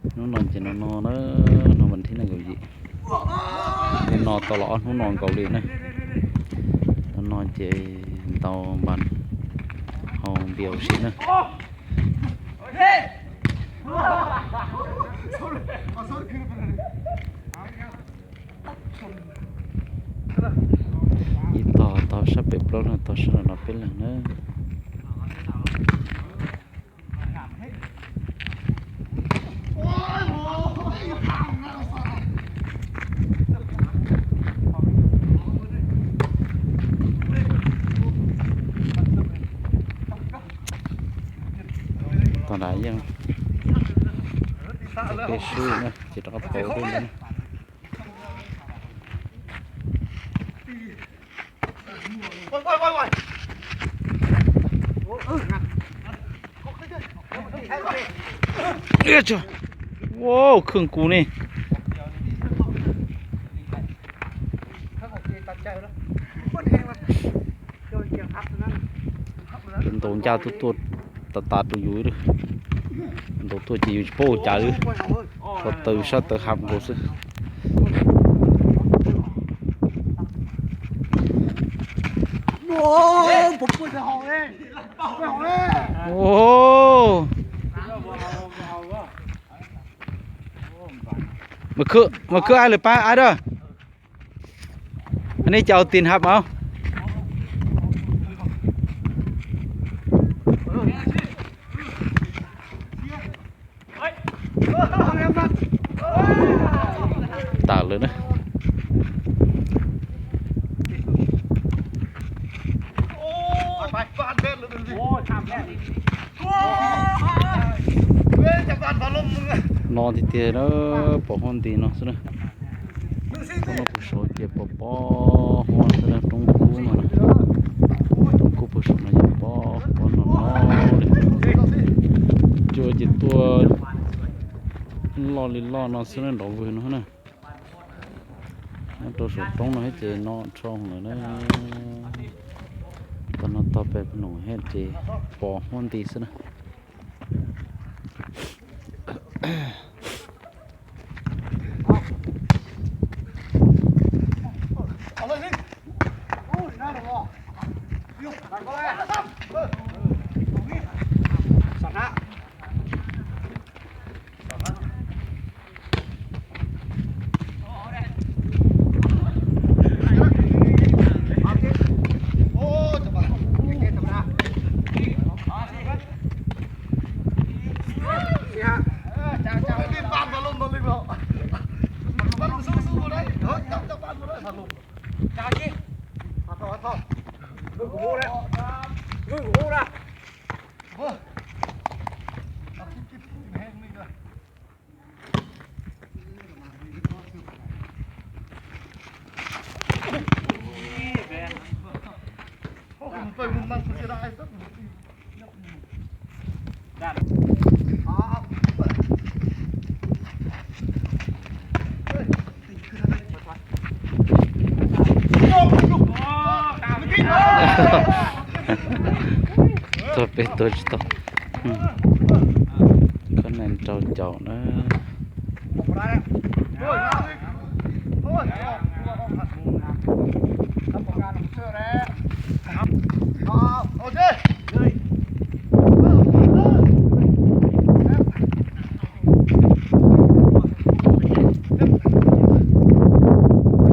Hnub no ces no no na, no vas thib nees nkaum yim. Li no tau los ob hnub no nkaus li na. No no ces ntau npas hau npias ua si na. Ib tog tau sab pem plaub leeg, tau sab no peb leeg na. Tog nrad yeej peb swb na, ces rov qab pauv dua na. Wow, khwj kuv ne. Ntaus ncaj tuaj tuaj tas tas rau yus li. Ntaus tuaj ces yus tsis paub ua cas li. Qhov taw sab taw hab nkaus xwb. Mas khwb ai lawm pab ai da. Aneb cas ua tin hab mas. Tas lawm na. No tiag tiag na, pos huab nti no xwb na. Thaum no puag saum ces pos pos huab xwb na, roob kub no na. Roob kub puag saum no yog pos huab no no li. Cua ces tuaj loj li loj no xwb na, nrov vwg no na. Nyob rau saum roob no thiab ces no rho lawm na. Tog no tog pem noom thiab ces pos huab nti xwb na. Tuag peb tuag tsis tau. Khab nees rau caum na.